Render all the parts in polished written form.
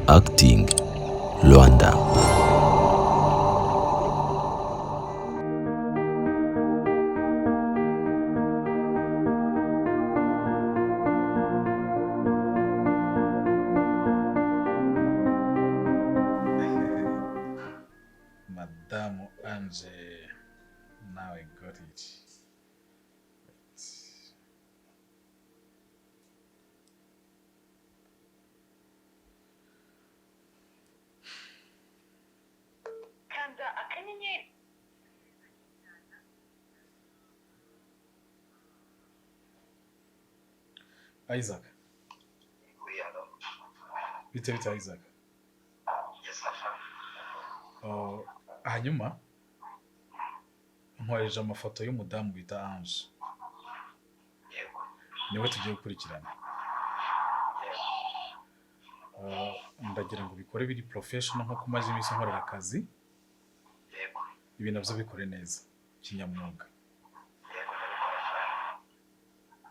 Acting Rwanda. Madamu Ange, now I got it. Wait. Kanda akanyenyeri. Isaac. Bite bite, Isaac? Oh, hanyuma nkohereje amafoto y'umudamu bita Ange, niwe tugiye gukurikirana. Ndagira ngo bikore biri professional nk'uko umaze iminsi nkorera akazi. Ibi nabyo bikore neza kinyamwuga.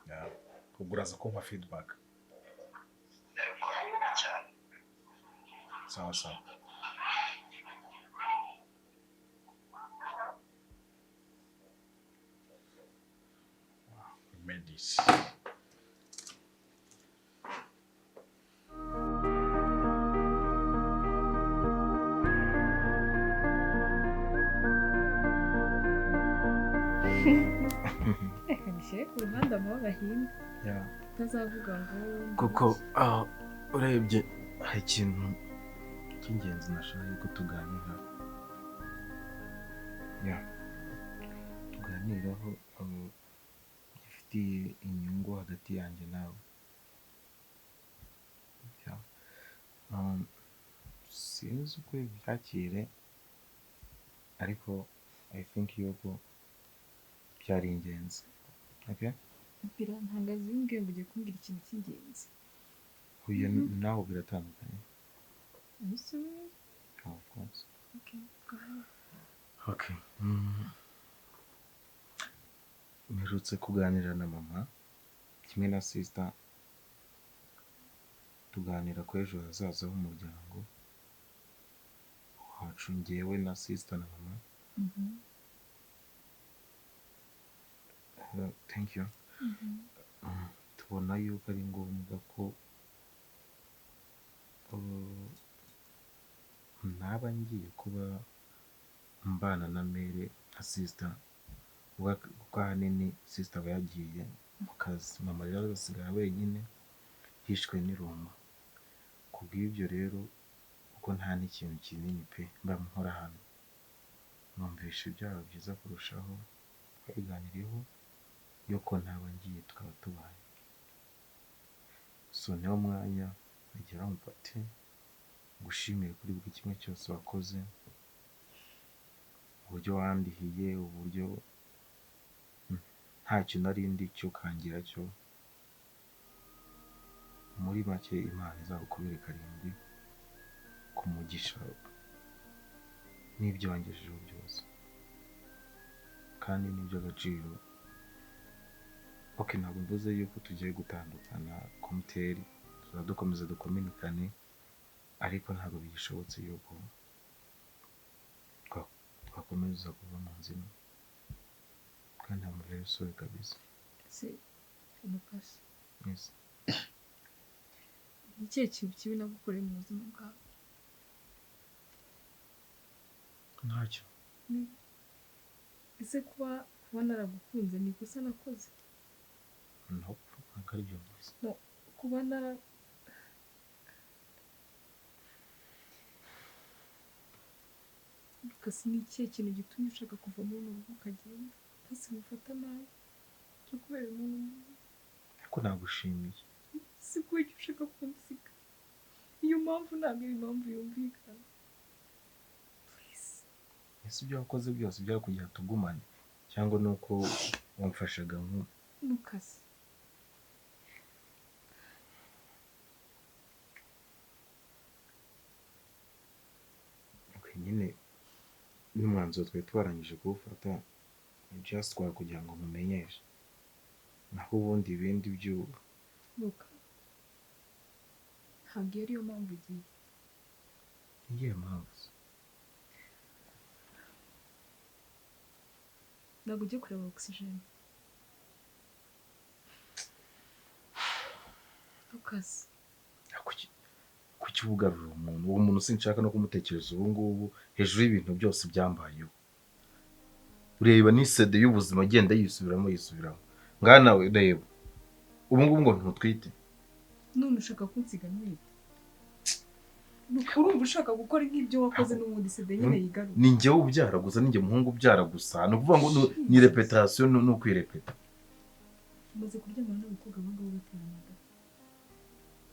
Yeah. Ubwo uraza kumpa feedback. Sawa sawa. Wow, we made this. Reka nishyire ku ruhande amababa ahinda, utazavuga ngo Kuko urebye hari ikintu cy'ingenzi nashaka yuko tuganiraho, yeah, tuganiraho gifitiye inyungu hagati yanjye nawe. Yeah. Sinzi uko byakire, ariko I think yuko byari ingenzi, okay? Birantangaza iyo umbwiye ngo ugiye kumbwira ikintu cy'ingenzi. Huye nawe biratandukanye. Are you serious? Of course. Okay, go ahead. Okay. Mperutse kuganira na mama kimwe na sister, tuganira ku ejo hazaza h'umuryango wacu, njyewe na sister na mama. Thank you. Tubona yuko ari ngombwa ko naba ngiye kuba mbana na mère na sister, kuko ahanini sister aba yagiye mu kazi, mama rero agasigara wenyine yishwe n'irungu. Kubw'ibyo rero, kuko nta n'ikintu kinini pe mba nkora hano, numvishe byaba byiza kurushaho twabiganiriyeho yuko ntaba ngiye tukaba tubanye. So niwo mwanya nagira ngo mfate ngushimire kuri buri kimwe cyose wakoze, uburyo wandihiye, uburyo ntacyo nari ndi cyo ukangira cyo. Muri make, Imana izagukubere karindwi ku mugisha n'ibyo wangejejeho byose, kandi n'iby'agaciro. Ok, ntabwo mvuze yuko tugiye gutandukana komuteri, tuzaba dukomeza dukominikane, ariko ntabwo bigishobotse yuko twakomeza kuba mu nzu imwe, kandi I'm very sorry kabisa. Ese Lucas, Yes. ni ikihe kintu kibi nagukoreye mu buzima bwawe? Ntacyo. Ese kuba naragukunze ni ikosa nakoze? Nope, ntabwo ari byo mvuze. No, kuba nara Lucas, ni ikihe kintu gitumye ushaka kuva muri runo rugo ukagenda? Basi wifata nabi cyo kubera umuntu mubi. Ariko nagushimiye. Si kuki ushaka kunsiga? Iyo mpamvu ntabwo ari impamvu yumvikana. Please. Ese ibyo wakoze byose byari kugira tugumane, cyangwa ni uko wamfashaga nko Lucas, Okay, nyine n'umwanzuro twari twarangije kuwufata, just twari kugira ngo mumenyeshe, naho ubundi ibindi byo Luka, ntabwo iyo ariyo mpamvu ugiye. Iyihe mpamvu? Ntabwo ugiye kureba Oxygen. Lucas, Kuki ubugarura umuntu? Uwo muntu sinshaka no kumutekereza ubu ngubu, hejuru y'ibintu byose byambayeho. Ureba ni sede y'ubuzima agenda yisubiramo yisubiramo. Ngaha nawe reba. Ubu ngubu ngo ntutwite. None ushaka kunsiga ntwite? Urumva ushaka gukora nk'ibyo wakoze n'ubundi sede nyine yigaruka. Ni njyewe ubyara gusa, ni njye muhungu ubyara gusa. Ni ukuvuga ngo ni repetition, ni ukwirepeta. Umaze kuryamana n'abakobwa abangaba bateranaga.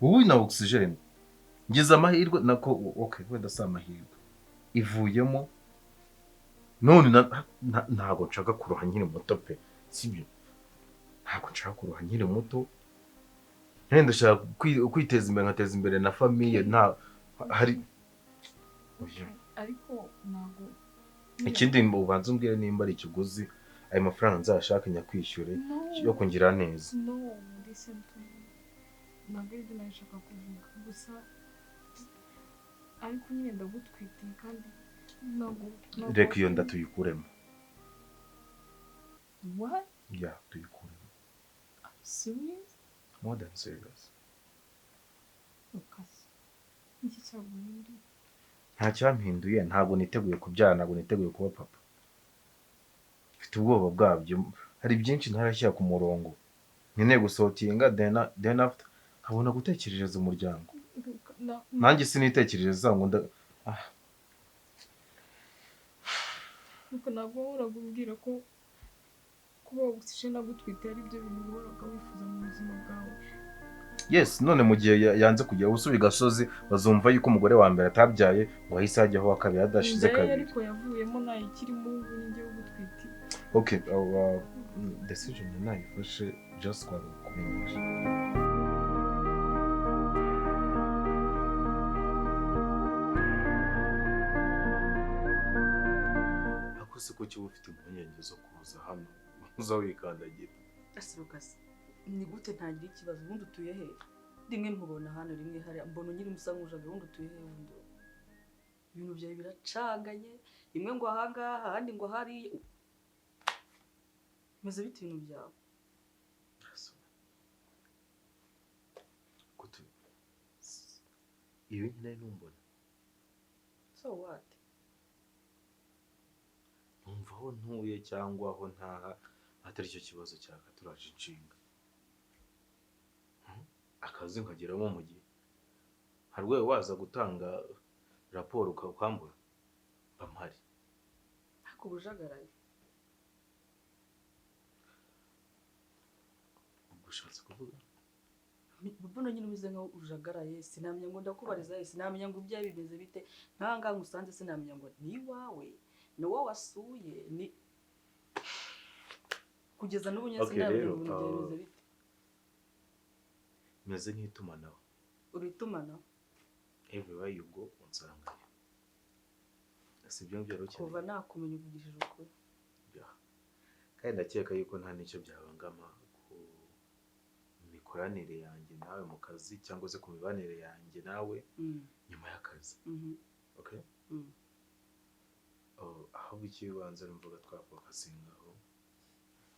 Wowe na Oxygen. Ngize amahirwe nako, okay, wenda si amahirwe. Ivuyemo none ntago nshaka kuroha nkiri muto pe, sibyo? Ntago nshaka kuroha nkiri muto. Nenda ndashaka kwiteza imbere, nkateza imbere na famille, nta hari. Ariko ntago ikindi ubanza umbwire nimba ari ikiguzi ayo mafaranga nzashaka nyakwishyure yo kungira neza. No, listen to me. Ntabwo aribyo nashaka kuvuga gusa, ariko nyine ndagutwitiye kandi ntabwo. Reka iyo nda tuyikuremo. What? Yeah, tuyikuremo. Are you serious? More than serious. Lucas, iki cyaguhinduye? Nta cyampinduye, ntabwo niteguye kubyara, ntabwo niteguye kuba papa. Mfite ubwoba bwabyo, hari byinshi ntarashyira ku murongo. Nkeneye gusotinga then after nkabona gutekerereza umuryango. Nanjye sinitekerereza ngo nda. Nuko ntabwo wahoraga umbwira ko kuba Oxygen agutwite ari byo bintu wahoraga wifuza mu buzima bwawe. Yes, none mu gihe yanze kujya usubi gasozi bazumva yuko umugore wa mbere atabyaye ngo ahise ajyaho wa kabiri adashize kabiri. Ariko yavuyemo nayikirimo ubu ninjye ugutwite. Okay, decision nayifashe just kwa kumenyesha. Akose ko kiba ufite impungenge zo kuza hano uza wikandagira. Ese Lucas, ni gute ntagira ikibazo? Ubundi utuye he? Rimwe nkubona hano, rimwe hariya, mbona unyiri musa nk'ujaga. Ubundi utuye he? Ubundi ibintu byawe biracanganye, rimwe ngo ahangaha, ahandi ngo hariya. Bimeze bite ibintu byawe? Ibi nari numbona. So what? Numva aho ntuye cyangwa aho ntaha atari cyo kibazo cyakaturaje inshinga. Akazi nkageramo mu gihe hari rwewe waza gutanga raporo ukambura bampari. Ariko ubujagaraye. Ubushatse kuvuga Buno nyine umeze nkaho ujagaraye, sinamenya ngo ndakubariza, sinamenya ngo ibyawe bimeze bite. Nkanga ngusanze sinamenya ngo ni iwawe, ni wowe wasuye, ni kugeza n'ubu nyine sinamenya ngo ibintu byawe bimeze bite. Meze nk'itumanaho. Uri itumanaho? Everywhere you go unsangayo. Si ibyo ngibyo ukeneye. Kuva nakumenya uvugishije ukuri. Yeah. Kandi ndakeka yuko nta n'icyo byabangama ku mikoranire yanjye nawe mu kazi cyangwa se ku mibanire yanjye nawe nyuma y'akazi. Okay? Ahubwo ikibanza numvaga twafokasingaho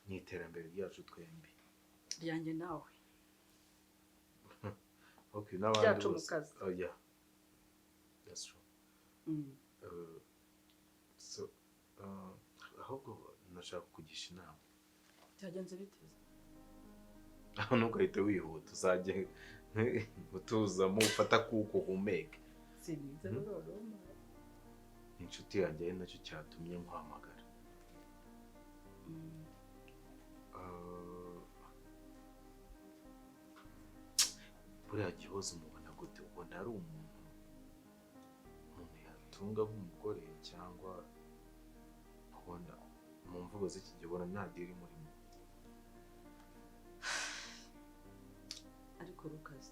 ni iterambere ryacu twembi. Ryanjye nawe. Okay, n'abandi bose. Oh yeah. That's true. So ahubwo nashaka kukugisha inama. Byagenze biteze? Aho ntugahite wihuta, uzajye utuzamo ufata kuko uhumeke. Sinize roroma. Inshuti yanjye ari nacyo cyatumye nkuhamagara. Buriya Gihozo umubona gute? Ubona ari umuntu yatunga nk'umugore cyangwa ubona mu mvugo z'iki gihe ubona nta diri murimo? Ariko Lucas,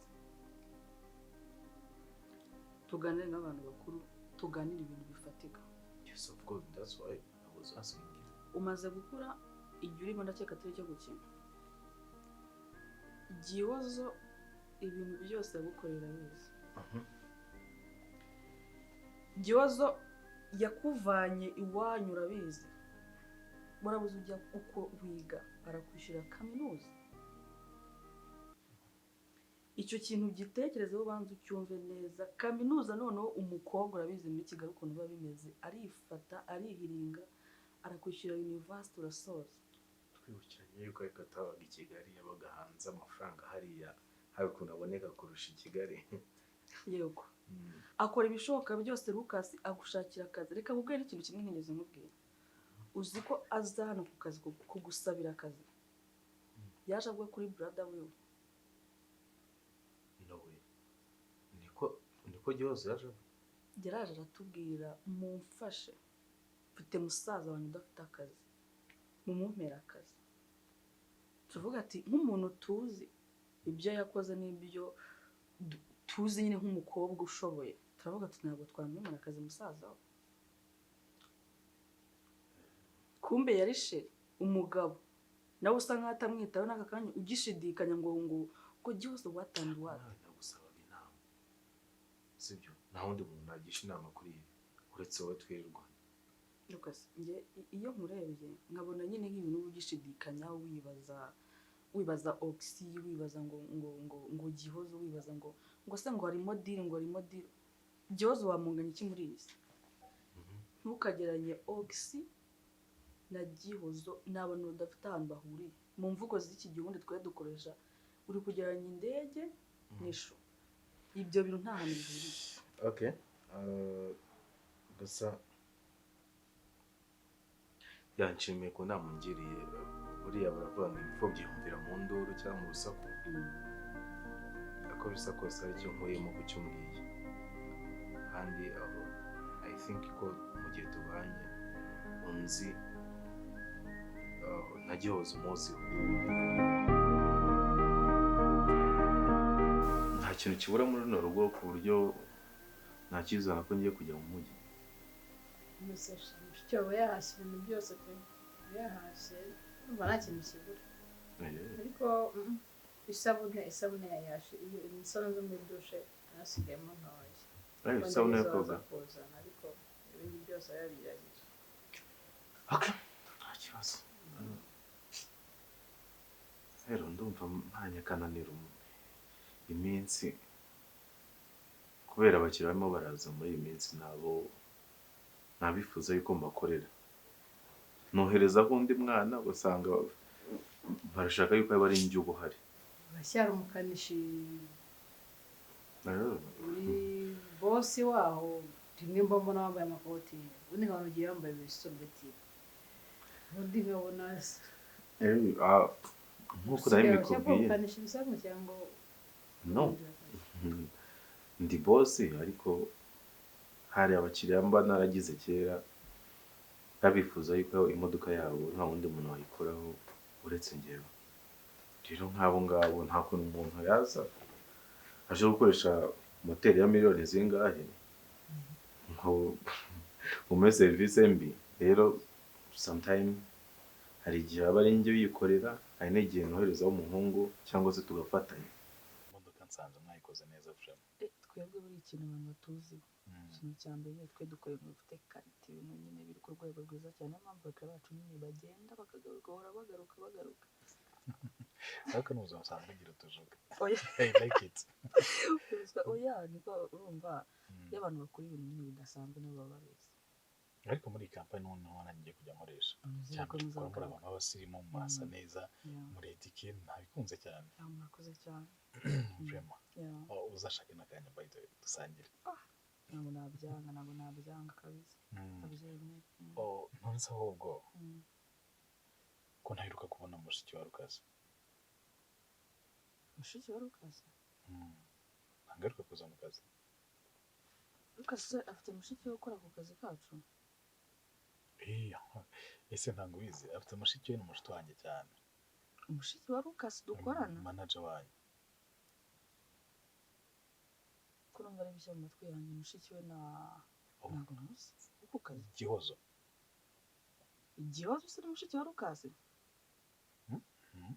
tuganire nk'abantu bakuru, tuganire ibintu bifatika. Yes, of course, that's why I was asking you. Umaze gukura, igihe urimo ndakeka atari icyo gukina. Gihozo ibintu byose yagukorera bizi. Gihozo yakuvanye iwanyu urabizi, warabuze ujya uko wiga, arakwishyura kaminuza. Icyo kintu gitekerezeho, ubanza ucyumve neza. Kaminuza noneho umukobwa urabizi muri Kigali ukuntu biba bimeze, arifata arihiringa, arakwishyura university urasoza. Twibukiranye yuko ariko atabaga i Kigali, yabaga hanze, amafaranga hariya hari ukuntu aboneka kurusha i Kigali. Yego, akora ibishoboka byose Lucas agushakira akazi. Reka nkubwire n'ikintu kimwe ntigeze nkubwira. Uzi ko aza hano ku kazi kugusabira akazi? Yaje avuga kuri brother wiwe. No way. Niko Gihozo yaje avuga? Yaraje aratubwira: "Mumfashe, mfite musaza wanjye udafite akazi, mumumpere akazi." Tuvuga ati nk'umuntu tuzi ibyo yakoze n'ibyo tuzi nyine nk'umukobwa ushoboye, turavuga ati ntabwo twamwimana akazi musaza we. Kumbe yari chéri, umugabo nawe usa nkaho atamwitaho n'aka kanya, ugishidikanya ngo Gihozo what and what. Nawe nagusabaga inama, sibyo? Nta wundi muntu nagisha inama kuri ibi uretse wowe twirirwa. Lucas, njye iyo nkurebye nkabona nyine nk'ibintu uba ugishidikanya, wibaza, wibaza oxy, wibaza ngo Gihozo, wibaza ngo se ngo harimo deal, ngo harimo deal. Gihozo wamunganya iki muri iyi si? Ntukageranye oxy na Gihozo, ni abantu badafite ahantu bahuriye. Mu mvugo z'iki gihe ubundi twari dukoresha, uri kugereranya indege n'ishu. Ibyo bintu nta hantu bihuriye. Okay, gusa yanshimiye ku nama ungiriye. Buriya baravuga ngo imfubyi yumvira mu nduru cyangwa mu rusaku. Uko bisa kose hari icyo nkuyemo ku cyo umbwiye, kandi aho I think ko mu gihe tubanye unzi, na Gihozo umuziho, nta kintu kibura muri runo rugo ku buryo ntakizana ko ngiye kujya mu mujyi. Mushiki wawe yahashye ibintu byose pe, yahashye, urumva nta kintu kibura. Ariko isabune yayashe, iyo isabune zo muri douche hasigayemo ntoya. Ariko isabune yo koga? Kuzana, ariko ibindi byose yabigerageje. Okay, nta kibazo. Rero ndumva ntanyakananira iminsi kubera abakiriya barimo baraza muri iyi minsi, nabo ntabifuza yuko mbakorera, noherezaho undi mwana ugasanga barashaka yuko aba ari njye uba uhari. Uracyari umukanishi uri boss waho? Rimwe mba mbona wambaye amakoti, ubundi nkabona ugiye wambaye ibisurubeti, ubundi nkabona Nk'uko nari usigaye mbikubwiye. ukanisha ibisanzwe cyangwa No, ndi boss, ariko hari abakiriya mba naragize kera babifuza yuko imodoka yabo nta wundi muntu wayikoraho uretse njyewe. Rero nk'abo ngabo nta kuntu umuntu yaza aje gukoresha moteri ya miliyoni zingahe ngo umuhe serivisi mbi. Rero sometime hari igihe aba ari njye uyikorera, hari n'igihe noherezaho umuhungu cyangwa se tugafatanya. Imodoka nsanze mwayikoze neza vraiment. Twebwe buri ikintu abantu batuziho, ikintu cya mbere nyine twe dukora ibintu bifite qualité, ibintu nyine biri ku rwego rwiza cyane. Niyo mpamvu abakiriya bacu nyine bagenda bakagaruka, bahora bagaruka bagaruka. Ariko n'ubuzima busanzwe ugira utujuga. Oya. I like it. Oya, niko urumva iyo abantu bakora ibintu nyine bidasanzwe nabo baba babizi. Ariko muri iyi kampani noneho nanjye ngiye kujya nkoresha Nizere cyane ko gukora muri muzagaruka. abantu b'abasirimu, murasa neza, muri éduqué, ntabikunze cyane. Yeah, murakoze cyane. Vraiment. Oh, uzashake n'akanya by the way dusangire. Ntabwo nabyanga, ntabwo nabyanga kabisa. Ndabyemeye. Oh, none se ahubwo ko ntaheruka kubona mushiki wa Lucas? Mushiki wa Lucas? Ntangaruka kuza mu kazi. Lucas se afite mushiki we ukora ku kazi kacu? Iya, ese ntabwo ubizi? Afite mushiki we, ni umushuti wanjye cyane. Mushiki wa Lucas dukorana? Manager wanyu. Ko numva ari bishya mu matwi yanjye, mushiki we na ntabwo muzi ku kazi. Gihozo. Igihozo se ni mushiki wa Lucas? Mm.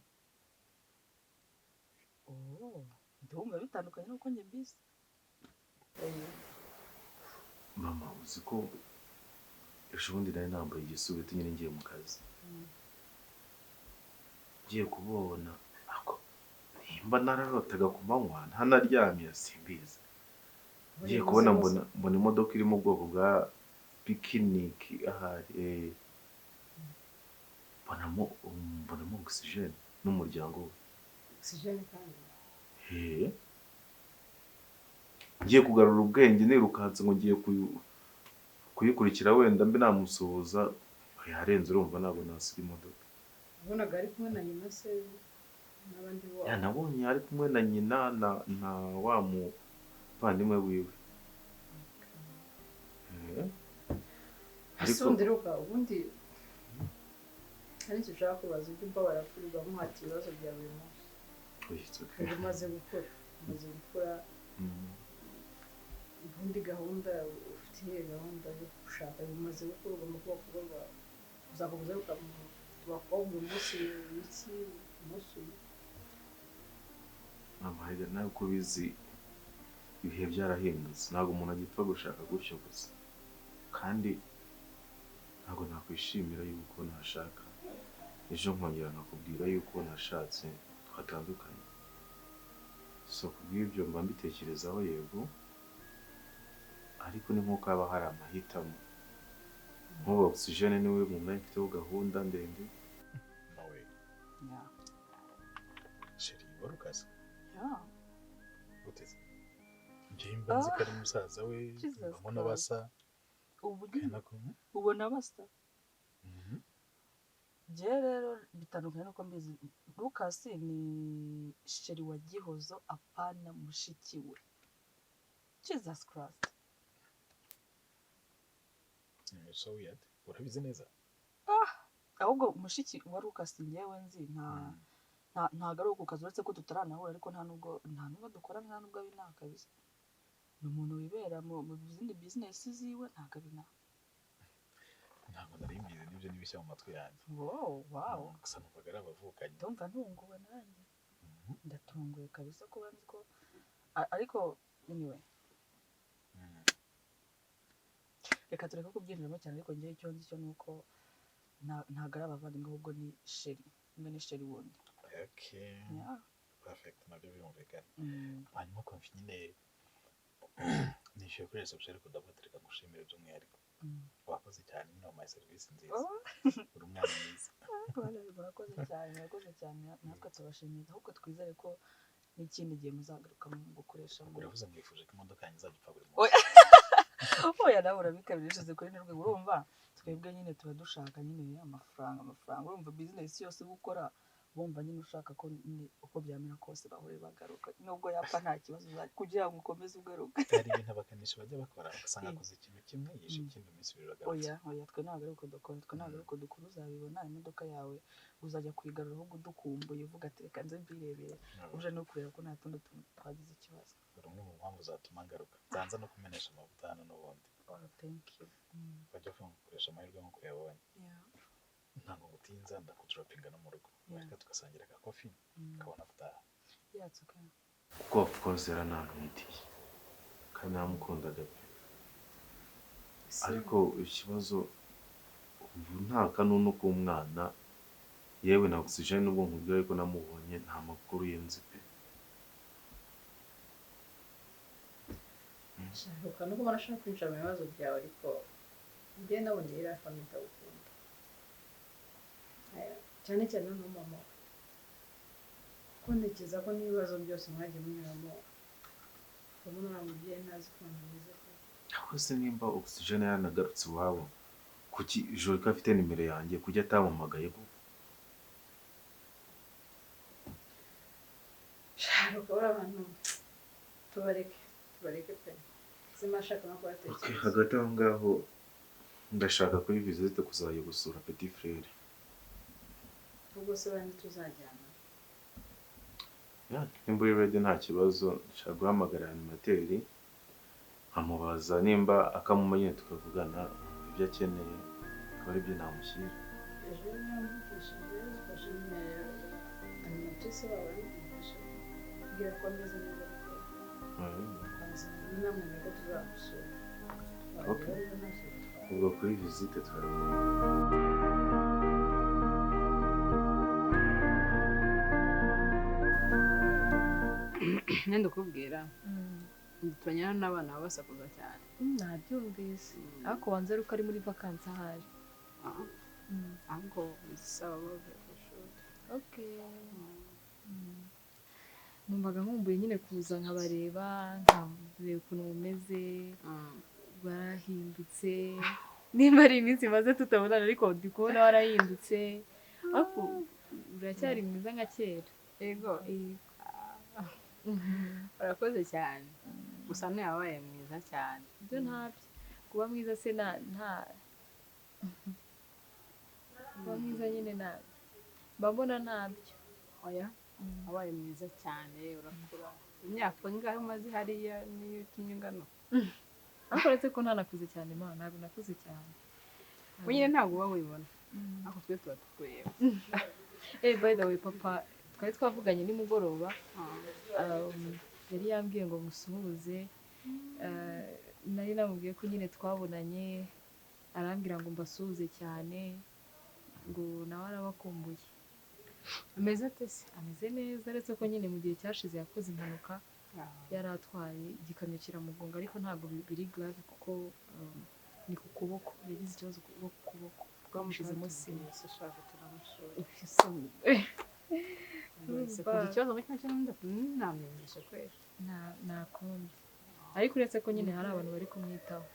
Oh, ndumva bitandukanye n'uko njye mbizi. Mama, uzi ko ejo bundi nari nambaye igisubeti nyine ngiye mu kazi, ngiye kubona ako nimba nararotaga ku manywa ntanaryamye simbizi, ngiye kubona mbona imodoka iri mu bwoko bwa pikiniki ahari, mbonamo oxygen n'umuryango we. Oxygen kandi Ngiye kugarura ubwenge nirukanse ngo ngiye kuyikurikira wenda mbe namusuhuza, yarenze urumva ntabwo nasiga imodoka. Wabonaga ari kumwe na nyina se n'abandi bo? Nabonye ari kumwe na nyina na wa muvandimwe wiwe. Ariko undi ubundi hari icyo ushaka kubaza, ujya umbabara kwirirwa muhata ibibazo bya buri munsi. Umaze gukura, ubundi gahunda ufite iyihe gahunda yo gushaka? Umaze gukura ugomba kubaka urugo rwawe, uzakomeza abakobwa umunsi iki umunsi uyu. Amahirwe nawe uko ubizi ibihe byarahindutse, ntabwo umuntu agipfa gushaka gutyo gusa, kandi ntabwo nakwishimira yuko nashaka ejo nkongera nkakubwira yuko nashatse twatandukanye. So kubw'ibyo mba mbitekerezaho yego, ariko ni nk'uko haba hari amahitamo. Nk'ubu Oxygen niwe muntu mfiteho gahunda ndende. Nawe Yeah. Sheri warukaze? Yeah. Guteze njye mba nzi ko ari musaza we, mbona basa. Ubona basa. Njye rero bitandukanye nuko mbizi, Lucas ni sheri wa Gihozo apana mushiki we. Jesus Christ. So weird. Urabizi neza? Ahubwo mushiki wa Lucas njyewe nzi ntago ari uku kazi, uretse ko tutaranahura, ariko nta nubwo dukora, nta nubwo abi kabisa. Ni umuntu wibera mu zindi business ziwe, ntago abi. Ntabwo nari mbizi, nibyo nibishya mu matwi yanjye. Wow. Gusa numvaga ari abavukanye. Ndumva ntunguwe nanjye. Ndatunguye kabisa kuba nzi ko ariko anyway. Reka tureke kubyinjiramo cyane, ariko njyewe icyo nzi cyo nuko ntago ari abavandimwe, ahubwo ni sheri. Umwe ni sheri wundi. Okay. Yeah. Perfect, nabyo birumvikana. Hanyuma konfi nyine nishyuye kuri reception, ariko ndabatereka gushimira by'umwihariko. Wakoze cyane nyine, wampaye serivisi nziza. Uri umwana mwiza. Murakoze cyane, murakoze cyane, natwe tubashimiye. Ahubwo twizere ko n'ikindi gihe muzagaruka mu gukoresha. Uravuze ngo wifuje ko imodoka yanjye izajya ipfa buri munsi. Oya nawe urabikabije kuri ni rwego, urumva twebwe nyine tuba dushaka nyine amafaranga, urumva business yose gukora bumva nyine ushaka ko uko byamera kose bahore bagaruka, nubwo yapfa nta kibazo kugira ngo ukomeze ugaruke. Hari ibintu abakanishi bajya bakora ugasanga akoze ikintu kimwe yishe ikindi iminsi ibiri uragarutse. Oya twe ntabwo ari uko dukora, twe ntabwo ari uko dukora. Uzabibona imodoka yawe uzajya kuyigarura ahubwo udukumbuye uvuga ati reka nze mbirebere, uje no kureba ko nta tundi tuntu twagize ikibazo. Rumwe mu mpamvu zatuma ngaruka nzanza no kumenesha amavuta hano n'ubundi. Oh, thank you. Bajya gukoresha amahirwe nk'uko uyabonye. Ntabwo ngutinza, ndakudropinga no mu rugo. Reka tugasangira ka coffee ukabona gutaha. Yeah, it's okay. Kuko of course yaranantwitiye kandi naramukundaga pe. Ariko ikibazo ubu nta kanunu k'umwana, yewe na Oxygen nubwo nkubwira ariko namubonye nta makuru ye nzi pe. Shaka nuko barashaka kwinjira mu bibazo byawe, ariko njye nabonye iriya famille itagukunda cyane cyane no mama, kuko ntekereza ko n'ibibazo byose mwagiye munyuramo ubona uriya mubyeyi ntazi ukuntu ameze pe. Ahubwo se nimba Oxygen yaranagarutse iwabo, kuki Jorika afite nimero yanjye, kuki atampamagaye koko? Shaka uriya abantu tubareke pe, simashaka no kubatekereza. Hagati aho ngaho ndashaka kuri visite kuzajya gusura Petit Frere. Ubwo se bandi tuzajyana? Nimba uri ready nta kibazo, nshaka guhamagara animateri nkamubaza nimba akamuma nyine tukavugana ibyo akeneye, akaba aribyo namushyira. Ejo yamvugishije yafashe nimero ya animatrice wabo aramvugisha, ambwira ko ameze neza, ariko namwemeye ko tuzamusura. Kuri visite twari. Nenda ukubwira duturanye n'abana baba basakuza cyane. Nabyumvise, ariko wanze ari uko ari muri vakansi ahari. Ahubwo isaba bavuye ku ishuri. Okay. Numvaga nkumbuye nyine kuza nkabareba, nkareba ukuntu mumeze, warahindutse. Nimba ari iminsi maze tutabonana, ariko ndi kubona warahindutse, ariko uracyari mwiza nka kera. Yego. Urakoze cyane. Gusa ntiyabaye mwiza cyane. Ibyo ntabyo. Kuba mwiza se nta kuba mwiza nyine ntabyo. Mba mbona ntabyo. Oya, wabaye mwiza cyane, urakura. Imyaka ingahe umaze hariya niyo itumye ungana? Ariko uretse ko ntanakuze cyane, ma ntabwo nakuze cyane. Nyine ntabwo uba wibona. Ariko twe tuba tukureba. By the way, papa twari twavuganye nimugoroba. Yari yambwiye ngo musuhuze. Nari namubwiye ko nyine twabonanye, arambwira ngo mbasuhuze cyane, ngo nawe arabakumbuye. Ameze ate se? Ameze neza, uretse ko nyine mu gihe cyashize yakoze impanuka, yari atwaye igikamyo kiramugonga, ariko ntabwo biri grave kuko ni ku kuboko, yagize ikibazo ku kuboko twamushizemo sima. Ariko uretse ko nyine hari abantu bari kumwitaho.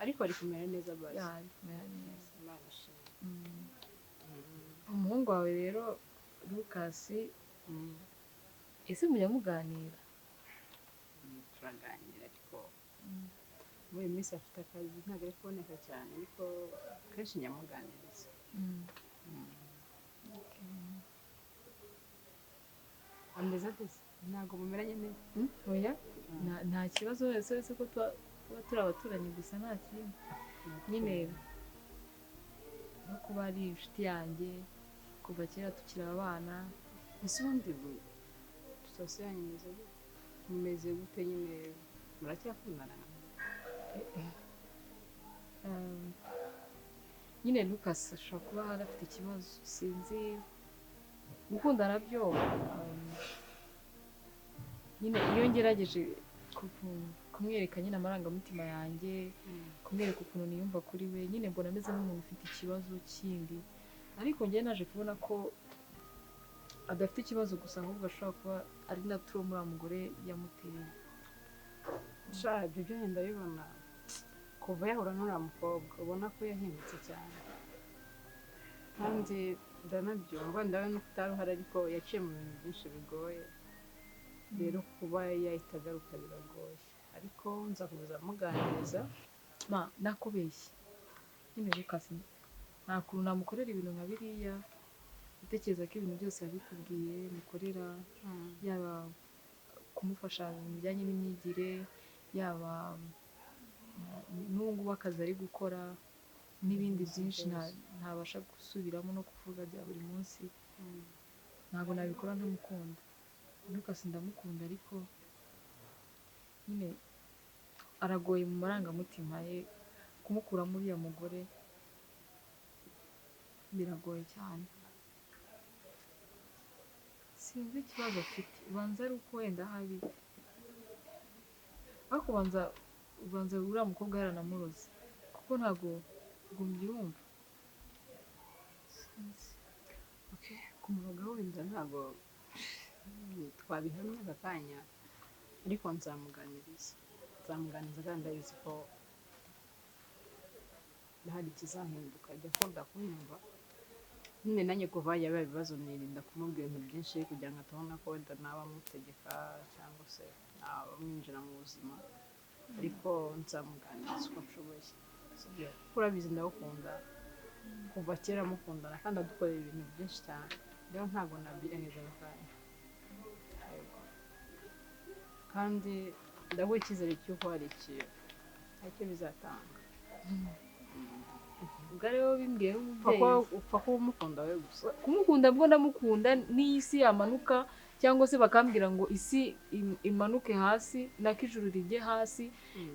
Ariko ari kumera neza basi. Umuhungu wawe rero Lucas, ese mujya muganira? Turaganira, ariko muri iyi minsi afite akazi ntabwo ari kuboneka cyane, ariko kenshi nyamuganiriza. Ameze ate se? Ntabwo mumeranye neza? Oya, nta kibazo, wese wese ko tuba turi abaturanyi gusa, nta kindi. Nyine no kuba ari inshuti yanjye kuva kera tukiri abana. Ese ubundi sitasiyo yanyu imeze gute? Mumeze gute nyine, muracyakundana? Nyine Lucas ashobora kuba ahari afite ikibazo, sinzi gukundana byo. Nyine iyo ngerageje kumwereka nyine amarangamutima yanjye, kumwereka ukuntu niyumva kuri we, nyine mbona ameze nk'umuntu ufite ikibazo kindi. Ariko njye naje kubona ko adafite ikibazo gusa, ahubwo ashobora kuba ari na trauma uriya mugore yamuteye. Sha, ibyo byo ndabibona kuva yahura n'uriya mukobwa, ubona ko yahindutse cyane. Kandi ndanabyumva, ndabona ko utari uhari, ariko yaciye mu bintu byinshi bigoye. Rero kuba yahita agaruka biragoye, ariko nzakomeza muganiriza. Ma nakubeshye nyine Lucas, nta kuntu namukorera ibintu nka biriya. Utekereza ko ibintu byose yabikubwiye mukorera, yaba kumufasha mu bijyanye n'imyigire, yaba n'ubu ngubu akazi ari gukora n'ibindi byinshi ntabasha gusubiramo no kuvuga bya buri munsi. Ntabwo nabikora ntamukunda. Lucas ndamukunda, ariko nyine aragoye mu marangamutima ye, kumukuramo uriya mugore biragoye cyane. Sinzi ikibazo afite, ubanza ari uko wenda habi, ariko ubanza uriya mukobwa yaranamuroze, kuko ntabwo mbyumva. Sinzi. Kumuroga wenda ntabwo twabihamya aka kanya, ariko nzamuganiriza kandi ndabizi ko hari ikizahinduka. Ajya akunda kunyumva nyine, nanjye kuva yabaye ibibazo nirinda kumubwira ibintu byinshi kugira ngo atabona ko wenda naba amutegeka cyangwa se naba amwinjira mu buzima, ariko nzamuganiriza uko nshoboye. Kuko urabizi ndawukunda kuva kera mukundana, kandi adukorera ibintu byinshi cyane, rero ntabwo nabyirengeje aka kanya. Kandi ndaguha icyizere cy'uko hari icyo bizatanga. Ubwo ari wowe bimbwiye nk'umubyeyi, upfa kuba umukunda we gusa. Kumukunda bwo ndamukunda, n'iyi si yamanuka cyangwa se bakambwira ngo isi imanuke hasi nako ijuru rijye hasi,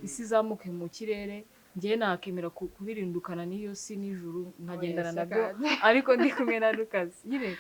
isi izamuke mu kirere, Njyewe nakemera kubirindukana n'iyo si n'ijuru nkagendana Oya, nabyo, kandi. ariko ndi kumwe na Lucas nyine.